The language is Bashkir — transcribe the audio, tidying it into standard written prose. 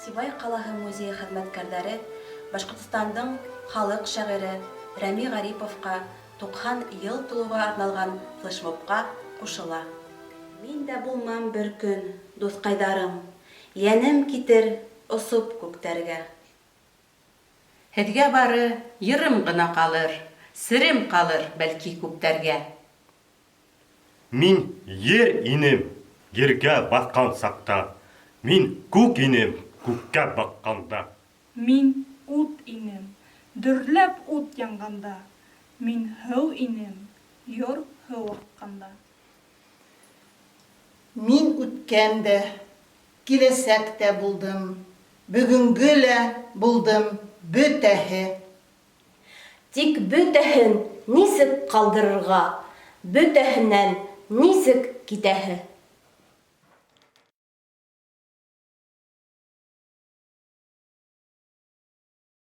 Сибай ҡалаһы музейы хеҙмәткәрҙәре Башҡортостандың халыҡ шағиры Рәми Ғариповҡа 90 йыл тулыуға арналған флешмобҡа ҡушыла. Мин дә булмам бер көн, дуҫҡайҙарым, Йәнем китер осоп күктәргә. Һеҙгә бары йырым ғына ҡалыр, Серем ҡалыр, бәлки, күптәргә. Мин ер инем, ергә баҫҡан саҡта, Мин күк инем, күккә баҡҡанда. Мин ут инем, дөрләп ут янғанда, Мин һыу инем, йор һыу аҡҡанда. Мин үткән дә, киләсәк тә булдым, Бөгөнгө лә булдым, бөтәһе. Тик бөтәһен нисек ҡалдырырға, Бөтәһенән нисек китәһе?